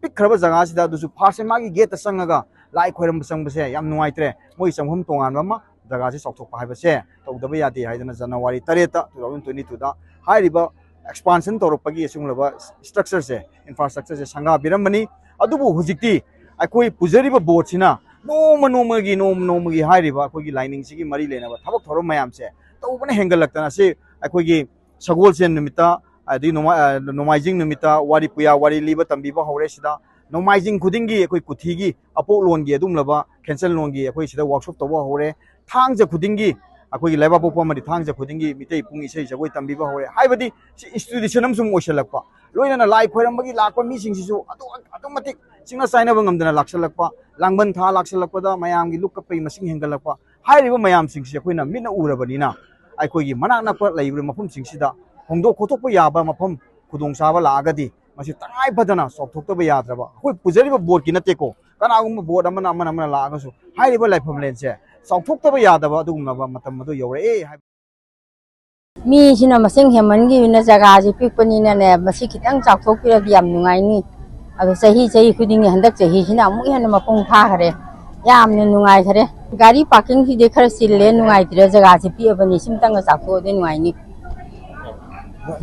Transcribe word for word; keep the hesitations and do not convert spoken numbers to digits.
ꯄꯤꯛꯈ꯭ꯔꯕ ꯖꯒꯥꯁꯤꯗ ꯑꯗꯨꯁꯨ ꯐꯥꯔꯁꯁꯦ ꯃꯥꯒꯤ ꯒꯦꯠꯇ ꯆꯪꯉꯒ ꯂꯥꯏ ꯈꯣꯏꯔꯝꯕ ꯆꯪꯕꯁꯦ ꯌꯥꯝ ꯅꯨꯡꯉꯥꯏꯇ꯭ꯔꯦ꯫ ꯃꯣꯏ ꯆꯪꯐꯝ ꯇꯣꯉꯥꯟꯕ ꯑꯃ, ꯖꯒꯥꯁꯤ ꯆꯥꯎꯊꯣꯛꯄ ꯍꯥꯏꯕꯁꯦ ꯇꯧꯗꯕ ꯌꯥꯗꯦ ꯍꯥꯏꯗꯅ ꯖꯅꯋꯥꯔꯤ ꯇꯔꯦꯠꯇ, two thousand twenty twoꯗ ꯍꯥꯏꯔꯤꯕ expansion ꯇꯧꯔꯛꯄꯒꯤ ꯑꯁꯤꯒꯨꯝꯂꯕ structureꯁꯦ, infrastructureꯁꯦ ꯁꯪꯒꯥꯕꯤꯔꯝꯕꯅꯤ꯫ ꯑꯗꯨꯕꯨ ꯍꯧꯖꯤꯛꯇꯤ ꯑꯩꯈꯣꯏ ꯄꯨꯖꯔꯤꯕ ꯕꯣꯔꯗꯁꯤꯅ ꯅꯣꯡꯃ ꯅꯣꯡꯃꯒꯤ, ꯅꯣꯡꯃ ꯅꯣꯡꯃꯒꯤ ꯍꯥꯏꯔꯤꯕ ꯑꯩꯈꯣꯏꯒꯤ ꯂꯥꯏꯅꯤꯡꯁꯤꯒꯤ ꯃꯔꯤ ꯂꯩꯅꯕ ꯊꯕꯛ ꯊꯧꯔꯝ ꯃꯌꯥꯝꯁꯦ ꯇꯧꯕꯅ ꯍꯦꯟꯒꯠꯂꯛꯇꯅ, ꯁꯤ ꯑꯩꯈꯣꯏꯒꯤ ꯁꯒꯣꯜꯁꯦꯟ ꯅꯨꯃꯤꯠꯇ, ꯑꯗꯩ ꯅꯣꯡꯃ-, ꯑ, ꯅꯣꯡꯃꯥꯏꯖꯤꯡ ꯅꯨꯃꯤꯠꯇ ꯋꯥꯔꯤ ꯄꯨꯌꯥ, ꯋꯥꯔꯤ ꯂꯤꯕ ꯇꯝꯕꯤꯕ ꯍꯧꯔꯦ꯫ ꯁꯤꯗ ꯅꯣꯡꯃꯥꯏꯖꯤꯡ ꯈꯨꯗꯤꯡꯒꯤ ꯑꯩꯈꯣꯏ ꯀꯨꯊꯤꯒꯤ, ꯑꯄꯣꯛꯂꯣꯟꯒꯤ, ꯑꯗꯨꯒꯨꯝꯂꯕ ꯈꯦꯟꯆꯜꯂꯣꯟꯒꯤ ꯑꯩꯈꯣꯏ ꯁꯤꯗ workshop ꯇꯧꯕ ꯍꯧꯔꯦ꯫ ꯊꯥꯡꯖ ꯈꯨꯗꯤꯡꯒꯤ ꯑꯩꯈꯣꯏꯒꯤ ꯂꯩꯕꯥꯛꯄꯣꯛꯄ ꯑꯃꯗꯤ ꯊꯥꯡꯖ ꯈꯨꯗꯤꯡꯒꯤ ꯃꯤꯇꯩ ꯄꯨꯡ ꯏꯁꯩ ꯖꯒꯣꯏ ꯇꯝꯕꯤꯕ ꯍꯧꯔꯦ꯫ ꯍꯥꯏꯕꯗꯤ ꯁꯤ institution ꯑꯃ ꯁꯨꯝ ꯑꯣꯏꯁꯜꯂꯛꯄ, ꯂꯣꯏꯅꯅ ꯂꯥꯏ ꯈꯣꯏꯔꯝꯕꯒꯤ ꯂꯥꯛꯄ ꯃꯤꯁꯤꯡꯁꯤꯁꯨ ꯑꯗꯨ, ꯑꯗꯨꯛ ꯃꯇꯤꯛ ꯆꯤꯡꯅ ꯆꯥꯏꯅꯕ ꯉꯝꯗꯅ ꯂꯥꯛꯁꯜꯂꯛꯄ, ꯂꯥꯡꯕꯟ ꯊꯥ ꯂꯥꯛꯁꯜꯂꯛꯄꯗ ꯃꯌꯥꯝꯒꯤ ꯂꯨꯞ ꯀꯞꯄꯒꯤ ꯃꯁꯤꯡ ꯍꯦꯟꯒꯠꯂꯛꯄ, ꯍꯥꯏꯔꯤꯕ ꯃꯌꯥꯝꯁꯤꯡꯁꯤ ꯑꯩꯈꯣꯏꯅ ꯃꯤꯠꯅ ꯎꯔꯕꯅꯤꯅ, ꯑꯩꯈꯣꯏꯒꯤ ꯃꯅꯥꯛ ꯅꯛꯄ ꯂꯩꯔꯤꯕ ꯃꯐꯝꯁꯤꯡꯁꯤꯗ ꯍꯣꯡꯗꯣꯛ ꯈꯣꯠꯇꯣꯛꯄ ꯌꯥꯕ ꯃꯐꯝ ꯈꯨꯗꯣꯡꯆꯥꯕ ꯂꯥꯛꯑꯒꯗꯤ, ꯃꯁꯤ ꯇꯉꯥꯏ ꯐꯗꯅ ꯆꯥꯎꯊꯣꯛꯇꯕ ꯌꯥꯗ꯭ꯔꯕ, ꯑꯩꯈꯣꯏ ꯄꯨꯖꯔꯤꯕ ꯕꯣꯔꯗꯀꯤ ꯅꯠꯇꯦꯀꯣ, ꯀꯅꯥꯒꯨꯝꯕ ꯕꯣꯔꯗ ꯑꯃꯅ, ꯑꯃꯅ, ꯑꯃꯅ ꯂꯥꯛꯑꯒꯁꯨ ꯍꯥꯏꯔꯤꯕ ꯂꯥꯏꯐꯝ ꯂꯦꯟꯁꯦ ꯆꯥꯎꯊꯣꯛꯇꯕ ꯌꯥꯗꯕ ꯑꯗꯨꯒꯨꯝꯂꯕ ꯃꯇꯝ ꯑꯗꯨ ꯌꯧꯔꯛꯑꯦ ꯍꯥꯏꯕ꯫ ꯃꯤꯁꯤꯅ ꯃꯁꯤꯡ ꯍꯦꯟꯃꯟꯈꯤꯕꯅ ꯖꯒꯥꯁꯤ ꯄꯤꯛꯄꯅꯤꯅꯅꯦ, ꯃꯁꯤ ꯈꯤꯇꯪ ꯆꯥꯎꯊꯣꯛꯄꯤꯔꯗꯤ ꯌꯥꯝ ꯅꯨꯡꯉꯥꯏꯅꯤ꯫ ꯑꯗꯣ ꯆꯍꯤ, ꯆꯍꯤ ꯈꯨꯗꯤꯡꯒꯤ, ꯍꯟꯗꯛ ꯆꯍꯤꯁꯤꯅ ꯑꯃꯨꯛ ꯍꯦꯟꯅ ꯃꯄꯨꯡ ꯐꯥꯈꯔꯦ, ꯌꯥꯝꯅ ꯅꯨꯡꯉꯥꯏꯈꯔꯦ꯫ ꯒꯥꯔꯤ ꯄꯥꯔꯀꯤꯡꯁꯤꯗꯤ ꯈꯔ ꯆꯤꯜꯂꯦ, ꯅꯨꯡꯉꯥꯏꯇ꯭ꯔꯦ, ꯖꯒꯥꯁꯤ ꯄꯤꯛꯑꯕꯅꯤ, ꯁꯤꯝꯇꯪꯒ ꯆꯥꯎꯊꯣꯛꯑꯗꯤ ꯅꯨꯡꯉꯥꯏꯅꯤ꯫